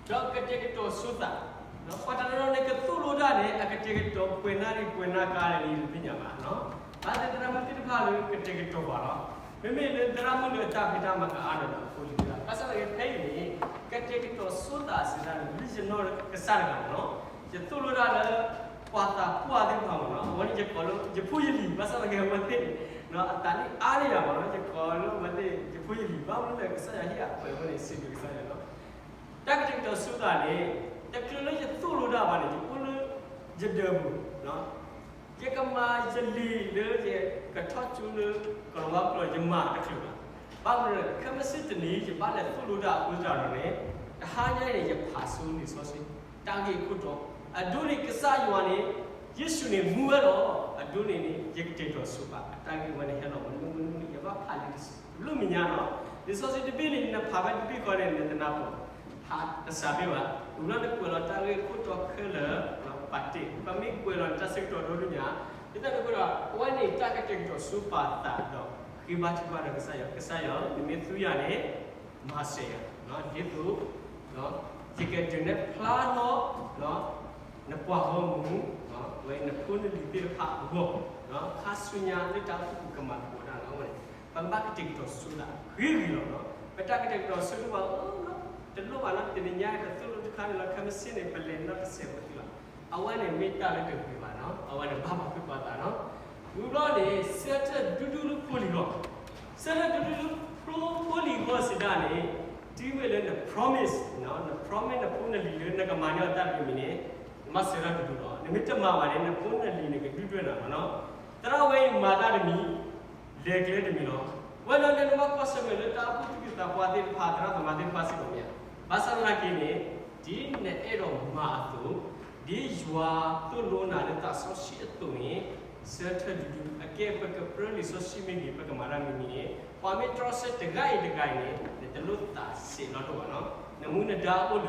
ဒီးကတဲာ်ကတီၤဆိသး, ပှၤတနီၤနီၤန့ၣ် ကသိၣ်လိတၢ်န့ၣ် အကတဲာ်ကတီၤပှဲၤနၢ်ရံၣ်ပှဲၤနၢ်ကါန့ၣ် ယတသ့ၣ်ညါဘၣ်. ဘၣ်သ့ၣ်သရၣ်မုၣ်သ့ၣ်တဖၣ်လၢကတဲာ်ကတီၤပှၤလီၤ. မ့မ့ၢ်လၢသရၣ်မုၣ်လၢတၢ်ဖံးတၢ်မၤကအါဒီးအဖိလံၤတဂၤ, ဘၣ်ဆၣ်သနာ်က့ဖဲအံၤန့ၣ် ကတဲာ်ကတီၤဆိသးစံးဒၣ်န့ၣ် လၢယနီၢ်ကစၢ်တဂၤမ့ၢ်နီၤ, ယသိၣ်လိတၢ်လၢ ပှၤသးပှၢ်သ့ၣ်တဖၣ်မ့ၢ်နီၤ, အဝဲန့ၣ်ယကိးလၢယဖိယလံၤ, ဘၣ်ဆၣ်သနာ်က့အဝဲသ့ၣ်န့ၣ် အသးန့ၣ်အါန့ၢ်ယၤမ့ၢ်နီၤ, ယကိးလၢအဝဲသ့ၣ်ယဖိယလံၤ, ဘၣ်မနုၤလဲၣ် ကစၢ်ယွၤဟ့ၣ်အခွဲးအဃိန့ၣ် စံးဘျုးကစၢ်ယွၤလီၤ. တၢ်ကတဲာ်ကတီၤဆိသးန့ၣ် တချုးလၢယသိၣ်လိတၢ်ဘၣ်န့ၣ် ယအိၣ်လၢယဒၢးပူၤ, ယကမၤယလံာ်လၢယကထီၣ်ကၠိလၢကလၤဝါကျိာ် ယမၤတချုးဘၣ်. ဘၣ်မနုၤလဲၣ် ခဲမုၢ်ဆ့ၣ်တနံၤ ယဘၣ်လဲၤသိၣ်လိတၢ်အဃိသတးဒီးန့ၣ် တဟါညါအံၤန့ၣ် ယဖးဆိလံာ်စီဆှံ တၢ်ဂ့ၢ်ခိၣ်တီ, အဒိန့ၣ်ကစၢ်ယွၤန့ၣ် ယ့ၣ်ၡူးန့ၣ်မူဝဲလီၤ. အဒိန့ၣ်န့ၣ် ယကတဲာ်ကတီၤဆိသး အတၢ်ဂ့ၢ်ဝဲန့ၣ်ဟဲလီၤမနုၤမနုၤ ယဘၣ်ဖးလံာ်တဘျုးမံၤညါလီၤ. လံာ်စီဆှံတဘ့ၣ်န့ၣ် နဖးဝဲတဘ့ၣ်ဃီန့ၣ် နတနၢ်ပၢၢ်, ဖးတစှၤဘၣ်ဘၣ်, ဝံၤလီၤနကွဲးလီၤတၢ်ဂ့ၢ်ခိၣ်တီခဲလၢာ် ပာ်တ့ၢ်, ပမ့ၢ်ကွဲးလီၤတၢ်ဆၢကတီၢ်ဒိၣ်ဒိၣ်ညါ, ဒ်သိးန့ၣ်အဃိဒီး အဝဲန့ၣ်တၢ်ကတဲာ်ကတီၤဆိပာ်သးဒီး ဃ့ဘါထုကဖၣ်ဒီးကစၢ်ယွၤ, ကစၢ်ယွၤ နမ့ၢ်သူယၤန့ၣ် မၤစၢၤယၤ, ဒ်သိး ယကဒုးနဲၣ်ဖျါထီၣ် နပှၤဂီၢ်မုၢ် ဝဲနဖိနလံၤသ့ၣ်တဖၣ်အဂီၢ်, ခါဆူညါလၢတၢ်အိၣ်ဖှိၣ်ပူၤကမၤသကိးတၢ်လီၤ. အဝဲန့ၣ် ပကဘၣ်ကတဲာ်ကတီၤဆိသးဂ့ၤဂ့ၤလီၤ. ပတၢ်ကတဲာ်ကတီၤဆိတဖၣ် တလိၣ်ဘၣ်နီၤ, တနံၤညါတသိၣ်လိတခါန့ၣ်လီၤ, ခဲမုၢ်ဆ့ၣ်န့ၣ် ပလဲၤနီတစဲးဖိသ့လီၤ. အဝဲန့ၣ်မ့ၢ်တၢ်လၢတဂ့ၤဘၣ်နီၤ, အဝဲန့ၣ်ဘၣ်ပှၤဖုပှၤသးနီၤ. ဝံၤဘျီန့ၣ် ဆၢထၢၣ်ဒူဒူလၢဖိလံၤဂီၢ်, ဆၢထၢၣ်ဒူဒူလၢဖိလံၤဂီၢ်စံးဒၣ်န့ၣ် တုၤမ့ၢ်လၢန promise န promise နဖိနလံၤလၢနကမၤန့ၢ်အီၤတၢ်တမံၤန့ၣ် နဘၣ်ဆၢထၢၣ်ဒူဒူလီၤ. နမ့ၢ်တမၤဘၣ်န့ၣ် နဖိနလံၤန့ၣ်ကဒုၣ်ဒွဲၣ်နၤမ့ၢ်နီၤ. သရၣ်ဝဲအံၤမၤတၢ်တမံၤ လဲၤကျဲတမံၤလီၤ. ဝဲဒီးန့ၣ်နဘၣ်ကွၢ်ဆၢၣ်မဲာ်လၢတၢ်အိၣ်ဖှိၣ်သူၣ်က့သးပှၢ်သ့ၣ်တဖၣ် သရၣ်သမါသ့ၣ်တဖၣ်စ့ၢ်ကီးမ့ၢ်ဧါ. ဘၣ်ဆၣ်သနာ်က့န့ၣ် ဒ်နအဲၣ်ဒိးမၤအသိး, ဒ်ယွၤသိၣ်လိနၤလၢသးစီဆှံအသိးန့ၣ် ဆၢထၢၣ်ဒူဒူ, အကဲပကပြၢလံာ်စီဆှံမ့ၢ်ဂ့ၤ ပကမၤတၢ်မ့ၢ်ဂ့ၤန့ၣ် ပှၤမ့ၢ်တြီဆၢတဂၤအံၤတဂၤအံၤန့ၣ် နတလိၣ်သးဆံးလီၤတအိၣ်ဘၣ်နီၤ. နမူနဒါအိၣ်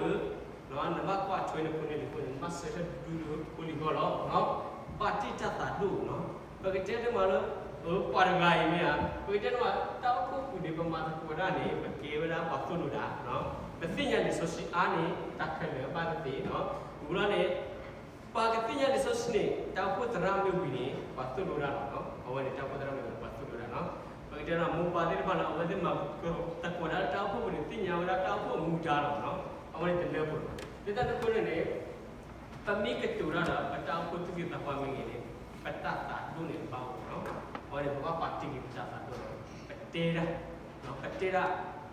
လၢ နဘၣ်ကွၢ်ထွဲနဖိနလံၤအဃိန့ၣ် နဘၣ်ဆၢထၢၣ်ဒူဒူလၢဖိလံၤဂီၢ်လီၤ. ဘၣ်တ့ၢ်တၢ်သးဒိၣ်နီၤ. ပကတဲတမံၤလၢ ပှၤတဂၤအံၤမ့ၢ်ဧါ, ပကတဲတမံၤ တၢ်အိၣ်ဖှိၣ်ပူၤန့ၣ် ပမၤသကိးတၢ်န့ၣ် ပကဲဝဲဒၣ်ပှၤသိၣ်လိတၢ်, ပသ့ၣ်ညါလံာ်စီဆှံအါန့ၣ် တၢ်ခဲလၢာ်ဘၣ်သ့ၣ်နီၤ. ဝံၤလီၤန့ၣ် ပှၤကသ့ၣ်ညါလံာ်စီဆှံန့ၣ် တၢ်အိၣ်ဖှိၣ်သရၣ်မ့ၢ်ဝံၤန့ၣ် ပှၤသိၣ်လိတၢ်လီၤ. အဝဲန့ၣ်တၢ်အိၣ်ဖှိၣ်သရၣ်မ့ၢ်ဝံၤ ပှၤသိၣ်လိတၢ်နီၤ. ပကတဲဒီးမိၢ်ပၢ်သ့ၣ်တဖၣ်လၢ အဝဲသ့ၣ်မၤသကိးတၢ်လၢတၢ်အိၣ်ဖှိၣ်ပူၤန့ၣ် သ့ၣ်ညါဝဲဒၣ်တၢ်အိၣ်ဖှိၣ်အမူဒါလီၤ. အဝဲန့ၣ်တလၢပှဲၤဘၣ်. ဒ်တၢ်န့ၣ်အဃိန့ၣ်န့ၣ် ပမ့ၢ်ကတိၤတၢ်ဒီး ပတၢ်အိၣ်ဖှိၣ်သူၣ်က့သးပှၢ်မ့ၢ်ဂ့ၤန့ၣ် ပတၢ်သးဒိၣ်န့ၣ်ဘၣ်အိၣ်လီၤ. အဝဲန့ၣ် ပဘၣ်ပာ်တ့ၢ်က့ၤပတၢ်သးဒိၣ်လီၤ. ပတဲတၢ်, ပတဲတၢ်,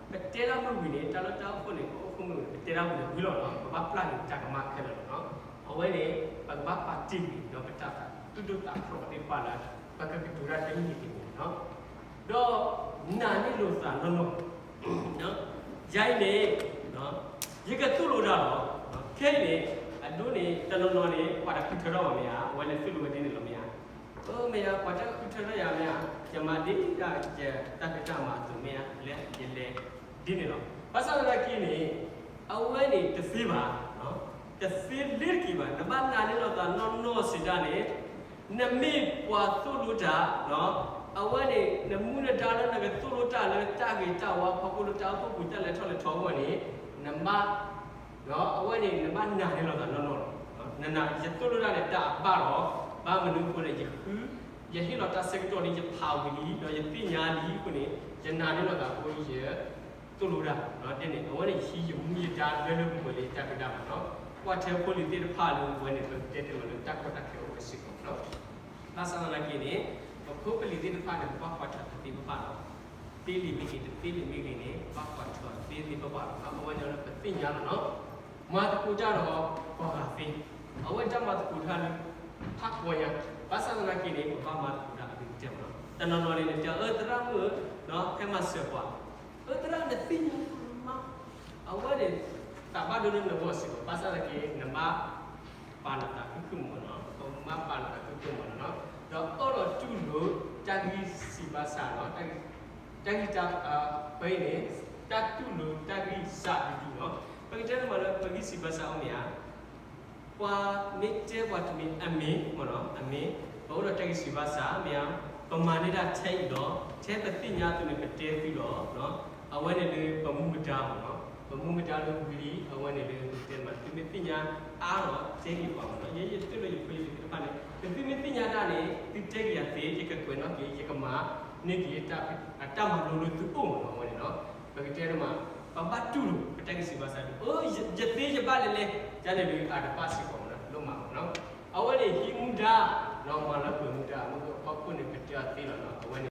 ပတဲတၢ်မ့ၢ်ဝံၤန့ၣ် တၢ်လၢတၢ်အိၣ်ဖှိၣ်န့ၣ် ပအိၣ်ဖှိၣ်မ့ၢ်ဝံၤ ပတဲတၢ်ဝံၤန့ၣ်ဝံၤလီၤနီၤ. ပဘၣ်ပျၢ်န့ၣ်တၢ်ကမၣ်ခဲလၢာ်လီၤနီၤ. အဝဲန့ၣ် ပကဘၣ်ပာ်တ့ၢ်က့ၤဒီးပတၢ်သးဒိၣ်ဒိၣ်သးဖျိးသ့ၣ်တဖၣ်လၢ ပကကတိၤတၢ်တမံၤတမံၤနီၤ. ဒီးနာ်န့ၢ်လိာ်သးနီၢ်နီၢ် ယၤအံၤန့ၣ် ယကသိၣ်လိတၢ်လီၤ. ခဲအံၤန့ၣ် အဒိန့ၣ် တနီၤနီၤန့ၣ် ပှၤတဃုထၢထီၣ်ဘၣ်မ့ၢ်ဧါ, အဝဲလဲၤသိၣ်လိဝဲဒ်န့ၣ်လီၤမ့ၢ်ဧါ. အၢ မ့ၢ်ဧါ ပှၤတဃုထၢထီၣ်ယၤမ့ၢ်ဧါ, ယမၤဒ်တၢ်ယတၢ်ဖံးတၢ်မၤအသိးမ့ၢ်ဧါ, လၢယလဲၤဒ်န့ၣ်လီၤ. ဘၣ်ဆၣ်သနာ်က့န့ၣ် အဝဲန့ၣ်တသ့ဘၣ်, တသ့လ့ၤတက့ၤဘၣ်. နဘၣ်နာ်န့ၢ်လိာ်သးနီၢ်နီၢ်စံးဒၣ်န့ၣ် နမ့ၢ်ပှၤသိၣ်လိတၢ် အဝဲန့ၣ် နမူနဒါလၢနကသိၣ်လိတၢ်လၢတၢ်ဂ့ၤတၢ်ဝါဖီခိၣ်လၢတၢ်အိၣ်ဖှိၣ်ပူၤတၢ်လဲၤထီၣ်လဲၤထီအဂီၢ်န့ၣ် နဘၣ် အဝဲန့ၣ် နဘၣ်နာ်န့ၢ်လိာ်သးနီၢ်နီၢ်လီၤ. နနာ် ယသိၣ်လိတၢ်န့ၣ် တၢ်အဘၣ်လီၤ. ဘၣ်မနုၤအဃိလဲၣ် ယဃု ယဟ့ၣ်လီၤတၢ်ဆၢကတီၢ်လံ ယဖးဝံၤလံ ဒီးယသ့ၣ်ညါလံအဃိန့ၣ် ယနာ်န့ၢ်လိာ်သးအဃိ ယသိၣ်လိတၢ် ဒ်န့ၣ် အဝဲန့ၣ် ယဟံးယမူယဒါလၢလၢပှဲၤပှဲၤလၢယတၢ်ဖံးတၢ်မၤလီၤ. ကွၢ်ထွဲဖိလံၤသ့ၣ်တဖၣ်လၢပဝဲန့ၣ် ပကတဲတ့ၢ်လီၤလၢတၢ်ကီတၢ်ခဲအိၣ်ဝဲစ့ၢ်ကီးလီၤ. ဘၣ်ဆၣ်သနာ်က့န့ၣ် ပဖိပလံၤသ့ၣ်တဖၣ်န့ၣ် ပဘၣ်ကွၢ်ထွဲသ့သ့ဘၣ်ဘၣ်လီၤ. သ့လံာ်မ့ၢ်ဂ့ၤ တသ့လံာ်မ့ၢ်ဂ့ၤန့ၣ် ဘၣ်ကွၢ်ထွဲသ့သ့ဘၣ်ဘၣ်လီၤ. အဝဲန့ၣ်လၢပသ့ၣ်ညါလီၤနီၤ. မၤသကိးတၢ်ဒီးပှၤဂၤသ့, အဝဲတၢ်မၤသကိးတၢ်လၢ ဖးကွီညါ, ဘၣ်ဆၣ်သနာ်က့န့ၣ် ပဘၣ်မၤသကိးတၢ်အဂ့ၤကတၢၢ်မးလီၤ. တနီၤနီၤန့ၣ် နတဲ အၢ သရၣ်မုၣ်ဧၢ, ဟဲမၤစၢၤပှၤ, အၢ သရၣ်နသ့ၣ်ညါလီၤမး, အဝဲန့ၣ် သးဘၣ်ဒိလၢနဂီၢ်စ့ၢ်ကီး, ဘၣ်ဆၣ်သနာ်က့ နဘၣ်ပာ်နသးခုခုမးနီၤ, နဘၣ်ပာ်နသးခုခုမးနီၤ, ဒီးအၢၣ်လီၤတူၢ်လိာ်တၢ်ဂံၢ်စံးဘၣ်ဆၣ်နီၤ, တၢ်ဂံၢ်တၢ် ဖဲအံၤန့ၣ် တၢ်တူၢ်လိာ်တၢ်ဂံၢ်စၢ်တဒုနီၤ, ပကတဲတမံၤလၢပဂံၢ်စံးဘၣ်ဆၣ်အိၣ်မ့ၢ်ဧါ ပှၤမ့ၢ်တဲပှၤတမံၤအမ့ၢ်မ့ၢ်နီၤ, အမ့ၢ် ပအိၣ်ဒီးတၢ်ဂံၢ်စံးဘၣ်ဆၣ် မ့ၢ်ဧါ, ပမၤန့ၢ်ဒၣ်ထဲအံၤလီၤ, ထဲပသ့ၣ်ညါအသိးန့ၣ် ပတဲသုလီၤ, အဝဲန့ၣ်လၢပမူပဒါမ့ၢ်နီၤ, ပမူပဒါလၢဝံၤလံ အဝဲန့ၣ်လၢ သုမ့ၢ်သ့ၣ်ညါအါလီၤ တဲက့ၤပှၤမ့ၢ်နီၤ, ယဲယသိၣ်လိယဖိယလံၤသ့ၣ်တဖၣ်န့ၣ် သုမ့ၢ်သ့ၣ်ညါတၢ်န့ၣ် သုတဲက့ၤယၤသ့ ယကကွဲးနီၣ်က့ၤ ယကမၤန့ၢ်က့ၤ အတၢ်မၤလိလၢသုအိၣ်မ့ၢ်နီၤ, အဝဲန့ၣ်နီၤ, ပကတဲတမး ပဘၣ်တူၢ်လိာ် ပတၢ်ဂံၢ်စၢ်ဘါစၢ်ဒီး ယသ့ယဘၣ်လဲၤလဲၤ ဒ်လဲၣ်ဒ်အတဘၣ်စ့ၢ်ကီးမ့ၢ်နီၤ လိၣ်မးမ့ၢ်နီၤ, အဝဲန့ၣ်ဟံးမူဒါ မၤလၢပှဲၤမူဒါ မ့ၢ်ဂ့ၤဖီခိၣ်န့ၣ် ကတဲအီၤသ့လီၤနီၤ, အဝဲန့ၣ်